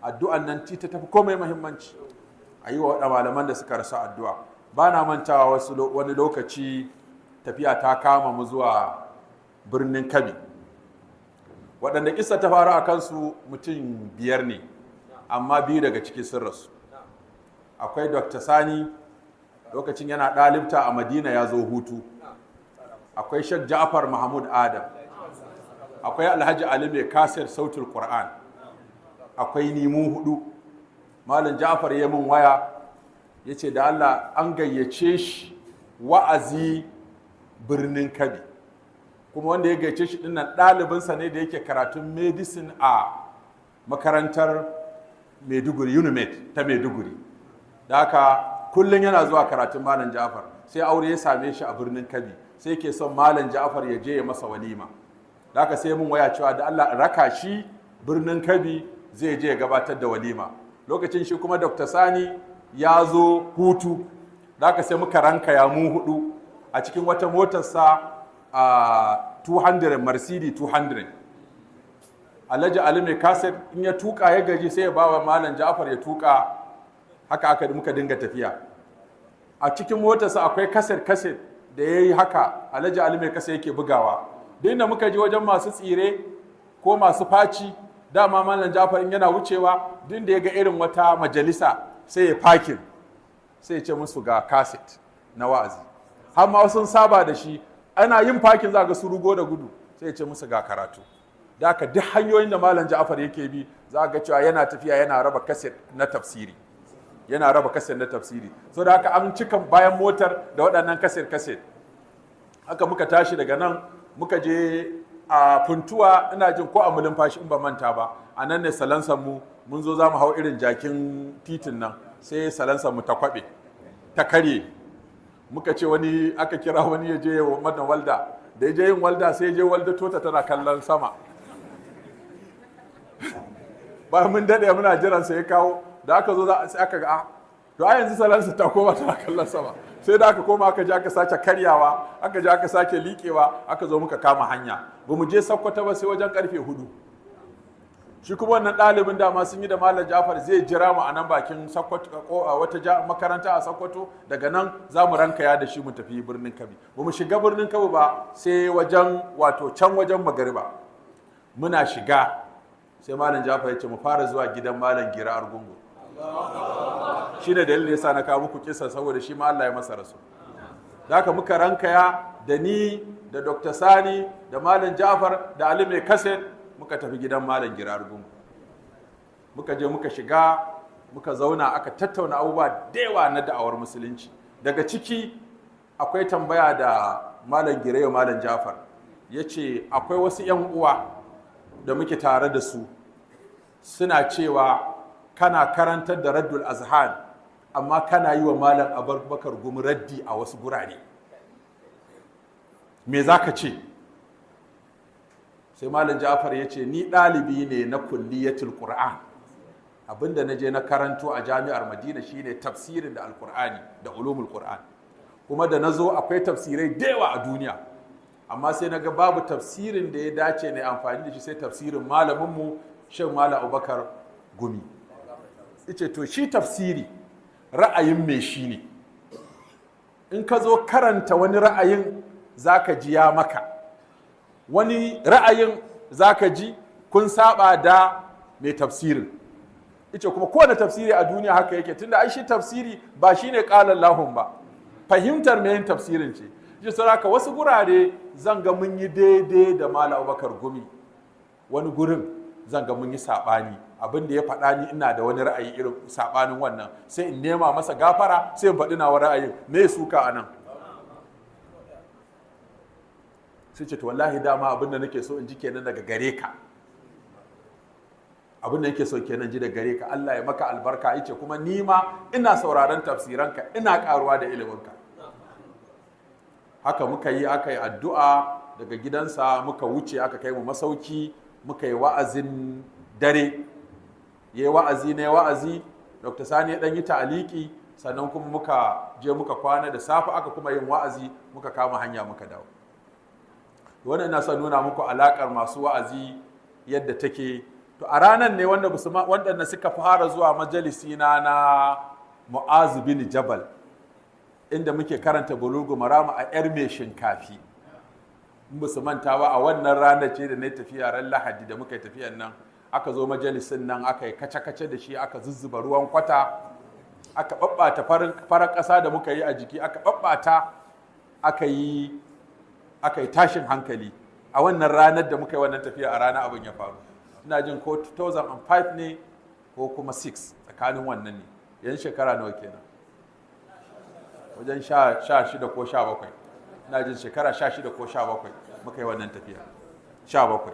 Addu'an nan ta tafi komai muhimmanci. A yi wa malaman da suka rasu addu'a. Ba na mantawa wasu wani lokaci tafiya ta kama mu zuwa birnin Kabi. Waɗanda kissa ta faru a kansu mutum 5 ne, amma 2 daga ciki sun rasu. Akwai Dr. Sani, lokacin yana ɗalibta a Madina ya zo hutu. Akwai Sheikh Ja'far Mahmud Adam. Akwai Alhaji Ali mai kasir sautul Qur'an. Akwai nimu 4. Malam Ja'far ya min waya ya ce da Allah an gayyace shi wa'azi birnin Kabi. Kuma wanda ya gayyace shi dinnan ɗalibinsa ne da yake karatun medicine a makarantar Maiduguri, UNIMED ta Maiduguri. Da haka kullum yana zuwa karatun Malam Ja'far. Sai aure ya same shi a birnin Kabi, sai ke son Malam Ja'far ya je ya masa walima. Da haka sai mun waya cewa da Allah raka shi birnin Kabi zai je ya gabatar da walima. Lokacin shi kuma Dr. Sani ya zo hutu. Da haka sai muka ranka ya mu 4 a cikin wata motarsa a 200 Mercedes 200. Alhaji Ali mai kaset in ya tuka ya gaji sai ya bawa Malam Ja'far ya tuka. Haka aka muka dinga tafiya. A cikin motarsa akwai kaset kaset da ya yi haka Alhaji Ali mai kaset yake bugawa. Duk da muka je wajen masu tsire ko masu faci, dama Malam Ja'far in yana wucewa duk da ya ga irin wata majalisa sai ya fakin, sai ya ce musu ga kaset na wa'azi. Har ma sun saba da shi, ana yin fakin za ga su rugo da gudu, sai ya ce musu ga karatu. Da haka duk hanyoyin da Malam Ja'far yake bi za ga cewa yana tafiya yana raba kaset na tafsiri. Yana raba kaset na tafsiri. So da haka an cika bayan motar da waɗannan kaset kaset. Haka muka tashi daga nan muka je a Funtuwa, ina jin ko a Mulumfashi in ba manta ba. A nan ne salansan mu, mun zo za mu hau irin jakin titin nan, sai salansan mu ta kwaɓe, ta karye. Muka ce wani, aka kira wani ya je mana walda. Da ya je yin walda sai ya je walda tota tana kallon sama. Bayan mun daɗe muna jiran sai ya kawo, da aka zo sai aka ga to a yanzu salansa ta koma tana kallon sama. Sai da aka koma aka je aka sake karyawa, aka je aka sake liƙewa, aka zo muka kama hanya. Ba mu je Sokoto ba sai wajen karfe 4. Shi kuma wannan ɗalibin dama sun yi da Malam Ja'far zai jira mu a nan bakin Sokoto ko a wata makaranta a Sokoto, daga nan za mu rankaya da shi mu tafi birnin Kabi. Ba mu shiga birnin Kabi ba sai wajen wato can wajen magariba. Muna shiga sai Malam Ja'far ya ce mu fara zuwa gidan Malam Gira Argungu. Shi ne dalilin yasa na kawo muku kisa, saboda shi ma Allah ya masa rasu. Da haka muka rankaya da ni da Dr. Sani da Malam Ja'far da Ali mai kaset muka tafi gidan Malam Gira Argungu. Muka je muka shiga muka zauna aka tattauna abubuwa da yawa na da'awar musulunci. Daga ciki akwai tambaya da Malam Gira ya Malam Ja'far. Ya ce akwai wasu 'yan uwa da muke tare da su suna cewa kana karantar da Raddul Azhan amma kana yi wa Malam Abubakar Gumi raddi a wasu gurare. Me za ka ce? Sai Malam Ja'far ya ce ni ɗalibi ne na kulliyatul Qur'an. Abinda na je na karanto a jami'ar Madina shine tafsirin da Alqur'ani da ulumul Qur'an. Kuma da na zo akwai tafsirai da yawa a duniya, amma sai na ga babu tafsirin da ya dace ne amfani da shi sai tafsirin malaminmu Sheikh Malam Abubakar Gumi. Ice to shi tafsiri ra'ayin mai shi ne. In ka zo karanta wani ra'ayin zaka ji ya maka, wani ra'ayin zaka ji kun saba da mai tafsirin. Ice kuma kowane tafsiri a duniya haka yake, tunda ai shi tafsiri ba shine qala Allahun ba, fahimtar mai yin tafsirin ce. Ji saraka wasu gurare zan ga mun yi daidai da Malam Abubakar Gumi, wani gurin zan ga mun yi saɓani. Abin da ya faɗa ni ina da wani ra'ayi irin saɓanin wannan, sai in nema masa gafara sai in faɗi nawa ra'ayin. Me suka a nan? Sai ce to wallahi dama abin da nake so in ji kenan daga gare ka. Abin da nake so kenan ji daga gare ka. Allah ya maka albarka. Yace kuma ni ma ina sauraron tafsiranka, ina karuwa da iliminka. Haka muka yi, aka yi addu'a daga gidansa muka wuce, aka kai mu masauki, muka yi wa'azin dare. Ya yi wa'azi na wa'azi, Dr. Sani ya ɗan yi ta'aliki, sannan kuma muka je muka kwana. Da safe aka kuma yin wa'azi, muka kama hanya muka dawo. Wannan ina son nuna muku alaƙar masu wa'azi yadda take To a ranar ne wanda waɗanda suka fara zuwa majalisi na na Mu'azu bin Jabal, inda muke karanta Bulugu Marama a yar mai shinkafi, in ba su manta ba, a wannan ranar ce da na tafiya ran Lahadi da muka yi tafiyan nan, aka zo majalisin nan aka yi kace-kace da shi, aka zuzzuba ruwan kwata, aka ɓaɓɓata farar ƙasa da muka yi a jiki, aka ɓaɓɓata, aka yi tashin hankali. A wannan ranar da muka yi wannan tafiya, a ranar abin ya faru. Ina jin ko 2005 ne ko kuma 6, tsakanin wannan ne. Yan shekara nawa kenan? Wajen 16 ko 17. Ina jin shekara 16 ko 17 muka yi wannan tafiya, 17.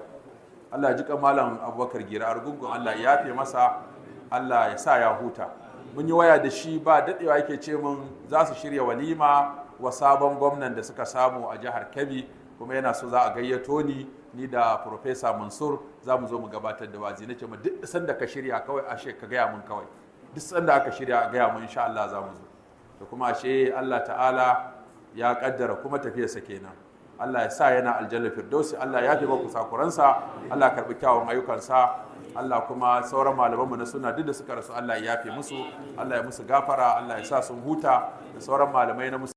Allah ya ji malam Abubakar Gira Argungun, Allah ya yafe masa, Allah ya sa ya huta. Mun yi waya da shi ba daɗewa, yake ce mun za su shirya walima wa sabon gwamnan da suka samu a jihar Kebbi, kuma yana so za a gayyato ni, ni da Professor Mansur za mu zo mu gabatar da wa'azi. Nace ma duk sanda ka shirya kawai ashe ka gaya mun kawai, duk sanda aka shirya a gaya mun, insha Allah za mu zo. Da kuma ashe Allah ta'ala ya kaddara kuma tafiyarsa kenan. Allah ya sa yana aljanna firdausi, Allah ya fi maku sakuransa, Allah karbi kyawun ayyukansa. Allah kuma sauran malamanmu na suna duk da suka rasu, Allah ya yafe musu, Allah ya musu gafara, Allah ya sa sun huta, da sauran malamai na